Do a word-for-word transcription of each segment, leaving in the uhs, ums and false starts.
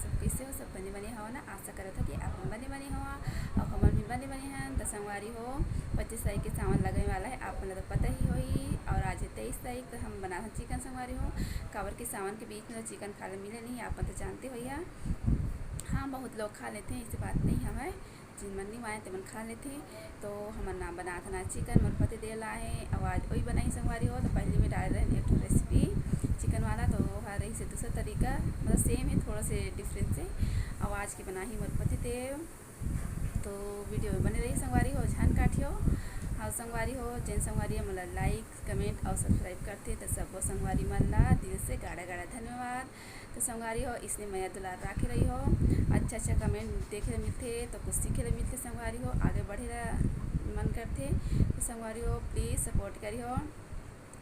सब कइसे हो? सब बने बने हो ना? आशा करत हो कि आप मन बने बने हो अउ हमन भी बने बने हन। त संगवारी हो, पच्चीस तारीख के सावन लगे वाला हे, आप मन ल तो पता ही होही। अउ आज हे तेईस तारीख, त हम बनात हन चिकन संगवारी हो, काबर कि सावन के बीच में तो चिकन खाए ल मिले नहीं, आप मन तो जानते होही। हाँ, बहुत लोग खा लेथे, ऐसी बात नहीं हवय, जिन मन नहीं माने ते मन खा लेथे। तो हमन ना बनात हन आज चिकन, मोर पति देव लाए हे, अउ आज वही बनाही संगवारी हो। तो पहले में डाले रहेन एक ठो रेसिपी चिकन वाला, तो वो ह रहिसे दूसरा तरीका, मतलब सेम हे, थोड़ा से डिफरेंस हे। अउ आज के बनाही मोर पति देव, तो वीडियो में बने रही संगवारी हो, झन काटियो। अउ संगवारी हो, जेन संगवारी ह मोला लाइक, कमेंट अउ सब्सक्राइब करथे, तो सबो संगवारी मन ला दिल से गाड़ा गाड़ा धन्यवाद। तो संगवारी हो, इसने मया दुलार राखे रही हो, अच्छा अच्छा कमेंट देखे ल मिलथे, तो कुछ सीखे ल मिलथे संगवारी हो, आगे बढ़े ला मन करथे। तो संगवारी हो, प्लीज सपोर्ट करी हो,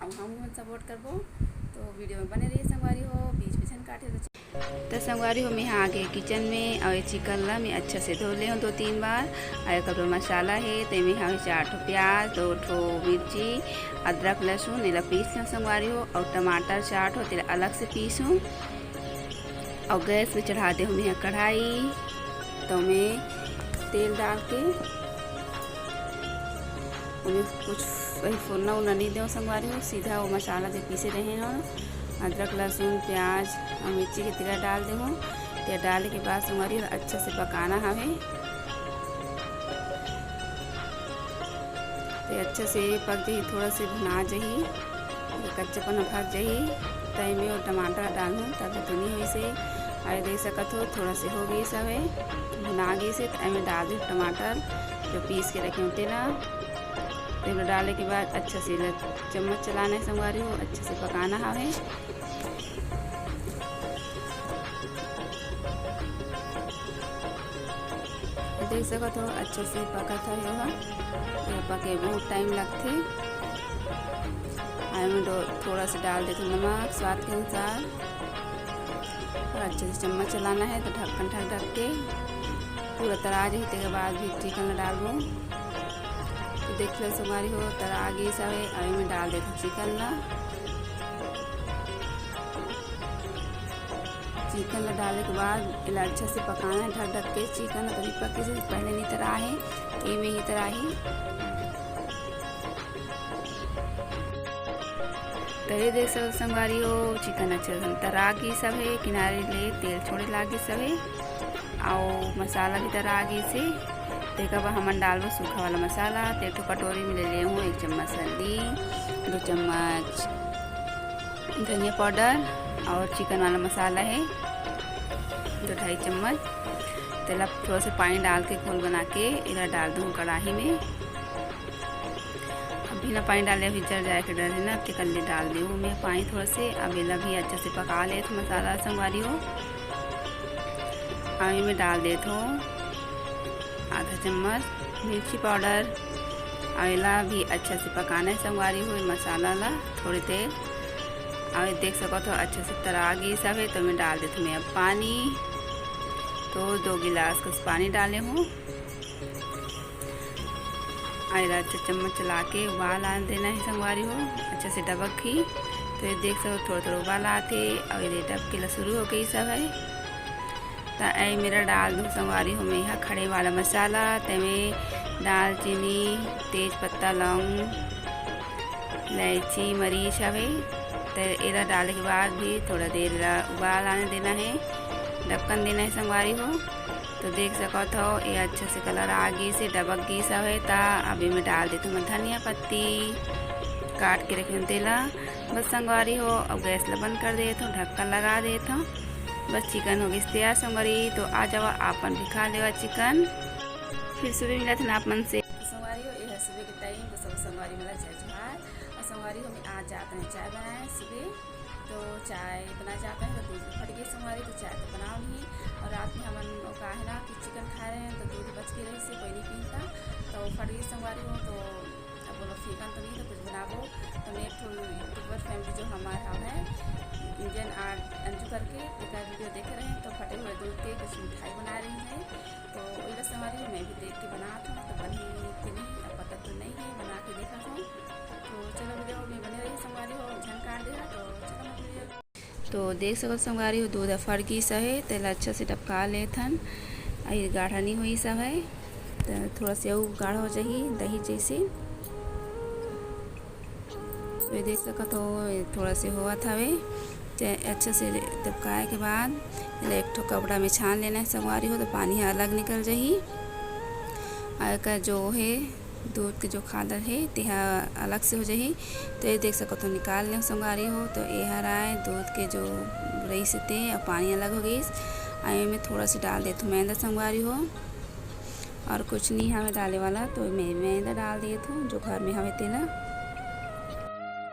अउ हम मन सपोर्ट करबो। तो वीडियो में बने रही संगवारी हो, बीच में झन काटे। तो संगवारी हो, मैं हा आगे किचन में, अउ ये चिकन ला मैं अच्छा से धो ले हूँ दो तीन बार। अउ एकर बर मसाला हे, ते में हा चार ठो प्याज, दो ठो मिर्ची, अदरक, लहसुन, एला पीस लेहूँ संगवारी हो, अउ टमाटर चार ठो, तेला अलग से पीसूँ। अउ गैस में चढ़ा दे हूँ मैं कढ़ाई, तो मैं तेल डाल के ओमे कुछ वही फोरना उरना नहीं देव संगवारी हो, सीधा वो मसाला जो पीसे रहे हो, अदरक, लहसुन, प्याज अउ मिर्ची के तेला डाल दे हूँ। तेला डाले के बाद संगवारी हो अच्छा से पकाना हवे। तो अच्छा से पक जाही, थोड़ा से भुना जाही, ये कच्चापन भाग जाही। त एमे वो टमाटर डालहूँ, तभी तो नहीं होइसे। अउ देख सकत हो, थोड़ा से हो गइस हवे, भुना गइसे। त एमे डाल दे टमाटर, जो पीस के रखे हों तेला। तेला डाले के बाद अच्छा से ल-, चम्मच चलाना हे संगवारी हो, अच्छा से पकाना हवे। देख सकत हो, अच्छा से पकत हे ओहा। ये पके बहुत टाइम लगथे। अउ एमे दो, थोड़ा से डाल देथन नमक स्वाद के अनुसार। अउ अच्छा से चम्मच चलाना हे, तो ढक्कन ढक ढक के पूरा तरा जाही, तेकर बाद भी चिकन ला डालबो। तो देख लो संगवारी हो, तरा गइस हवे, अउ एमे डाल देथन चिकन ला। चिकन ला डाले के बाद एला अच्छा से पकाना हे ढक ढक के। चिकन ह तो नहीं पके, जैसे पहले नहीं तरा हे, एमे ही तरा हे। तो ये देख सकत संगवारी हो, चिकन अच्छा से तरा गइस हवे, किनारे ले तेल छोड़े लागिस हवे, अउ मसाला भी तरा गइसे। तेकर बाद हमन डालबो सूखा वाला मसाला। तो एक ठो कटोरी में ले ले हूँ एक चम्मच हल्दी, दो चम्मच धनिया पाउडर अउ चिकन वाला मसाला हे दो ढाई चम्मच। तेला थोड़ा से पानी डाल के घोल बना के एला डाल दूँ कढ़ाई में। अब बिना पानी डाले अभी जल जाए के डर हे ना, तेकर ले डाल दे हूँ मैं पानी थोड़ा से। अब एला भी अच्छा से पका लेत मसाला संगवारी हो। अब एमे डाल देत हूँ आधा चम्मच मिर्ची पाउडर। अउ एला भी अच्छा से पकाना हे संगवारी हो, ये मसाला ला थोड़ी देर। अउ ये देख सकत हो, अच्छा से तरा गइस हवे, तो मैं डाल देत हूँ मैं अब पानी। तो दो गिलास कस पानी डाले हूँ। अउ एला अच्छा चम्मच चला के उबाल आने देना हे संगवारी हो, अच्छा से डबक ही। तो ये देख सकत हो, थोड़ा थोड़ा उबाल आथे, अउ ये डबके ला शुरू हो गइस हवे। त ए मेरा डाल दूँ संगवारी हो मैं हा खड़े वाला मसाला, तेमे दालचीनी, तेज पत्ता, लौंग, इलायची, मरीच हवे। त एला डाले के बाद भी थोड़ा देर ला उबाल आने देना हे, ढक्कन देना हे संगवारी हो। तो देख सकत हो, ये अच्छा से कलर आ गइसे, डबक गइस हवे। त अब एमे डाल देथों मैं धनिया पत्ती, काट के रखे हूँ तेला। बस संगवारी हो, अब गैस ला बंद कर देथों, ढक्कन लगा देथों। बस चिकन हो गइस तैयार संगवारी। तो आ जावा, आपन भी खा लेवा चिकन। फिर सुबह मिलत हन आप मन से। तो संगवारी हो, ये है सुबह के टाइम। तो सब संगवारी मन ला जय जोहार। अउ संगवारी हो, मैं आज जात रहें चाय बनाए सुबह। तो चाय बनाए जात रहें तो दूध फट गइस संगवारी, तो चाय तो बनाव नहीं। अउ रात में हमन वो का हे ना कि चिकन खाए रहें, तो दूध बच के रहिसे, कोई नहीं पीता, तो फट गइस संगवारी हो। तो अब बोलो, फेंकन तो नहीं, तो कुछ बनाबो। तो मैं एक ठो यूट्यूबर फैमिली जो हमार हवे, इंडियन आर्ट अंजू करके, तेकर वीडियो देखे रहें, तो फटे हुए दूध के कुछ मिठाई बना रही है। तो वही बस संगवारी हो, मैं भी देख के बनात हूँ, तो बनी कि नहीं, अब पता तो नहीं है, बना के देखत हूँ। तो चलो वीडियो में बने रही संगवारी हो, झन काट दे, तो चलो मैं वीडियो तो देख सकत संगवारी हो, दूध ह फट गिस हे, तेला अच्छा से डबका लेथन। अउ ये गाढ़ा नहीं होइस हवय, त थोड़ा से अउ गाढ़ा हो जाही दही जैसे। तो ये देख सकत हो, ये थोड़ा से होवत हवे। ते अच्छा से डबकाए के बाद एला एक ठो कपड़ा में छान लेना है संगवारी हो, तो पानी ह अलग निकल जाही। अउ एकर जो हे दूध के जो खादर हे, तेहा अलग से हो जाही। तो ये देख सकत हो, निकाल लेव संगवारी हो। तो ये हर आए दूध के जो रईस हे ते, अउ पानी अलग हो गईस। अउ एमे थोड़ा से डाल देथव मैदा संगवारी हो, अउ कुछ नहीं हवे डाले वाला, तो मैं मैदा डाल देथव जो घर में हवे तेला।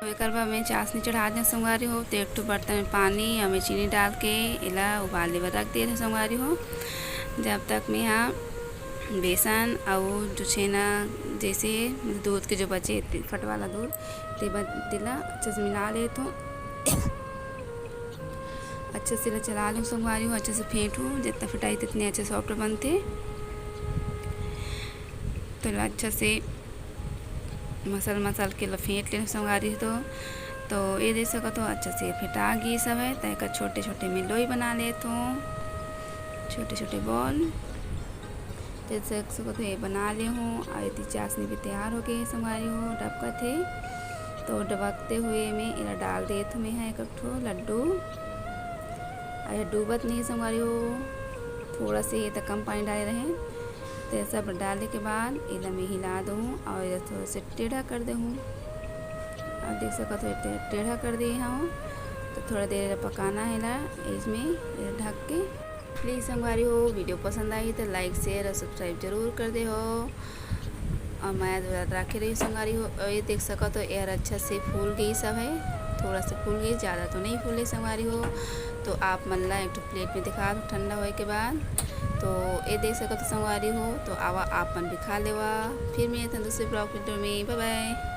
तो एकर बाद मैं चाशनी चढ़ा देव संगवारी हो। तो एक ठो बर्तन में पानी अउ मैं चीनी डाल के एला उबाले बर रख दे रहे संगवारी हो, जब तक मैं हा बेसन अउ जो छेना, जैसे दूध के जो बचे ते-, फट वाला दूध, ते ब-, तेला अच्छा से मिला लेथव। अच्छा से एला चला लेव संगवारी हो, अच्छा से फेंटहू, जितना फेंटाई तितने अच्छा soft बनथे। तो एला अच्छा से मसल मसल के ल फेंट लेहूं संगवारी हो। तो, तो ये देख सकत हो, अच्छा से फेंटा गिस हवय। त एकर छोटे छोटे में लोई बना लेथों, छोटे छोटे ball। तो देख सकत हो, ये बना लेहूं। अउ एती चाशनी भी तैयार हो गए संगवारी हो, डबकत हे। तो डबकते हुए में एला डाल देथों मैं ह एक ठो लड्डू। अउ ये डूबत नहीं संगवारी हो, थोड़ा से ये त कम पानी डाले रहे। तो ये सब डाले के बाद एला मैं हिला दूँ अउ एला थोड़ा से टेढ़ा कर देहूँ। आप देख सकत हो, टे-, टेढ़ा कर दिए हूँ। तो थोड़ा देर एला पकाना है ला, इसमें एला ढक के। Please संगवारी हो, video पसंद आई तो like, share और subscribe जरूर कर दे हो। अउ मया दुलार राखे रही संगवारी हो। अउ ये देख सकत हो, एहर अच्छा से फूल गई सब है, थोड़ा से फूल गई, ज़्यादा तो नहीं फूले संगवारी हो। तो आप मन ला एक ठो plate में दिखा दो ठंडा होए के बाद। तो ये देख सकत हो संगवारी हो, तो आवा आप मन भी खा लेवा। फिर मिलत हन दूसरे vlog video में, bye bye।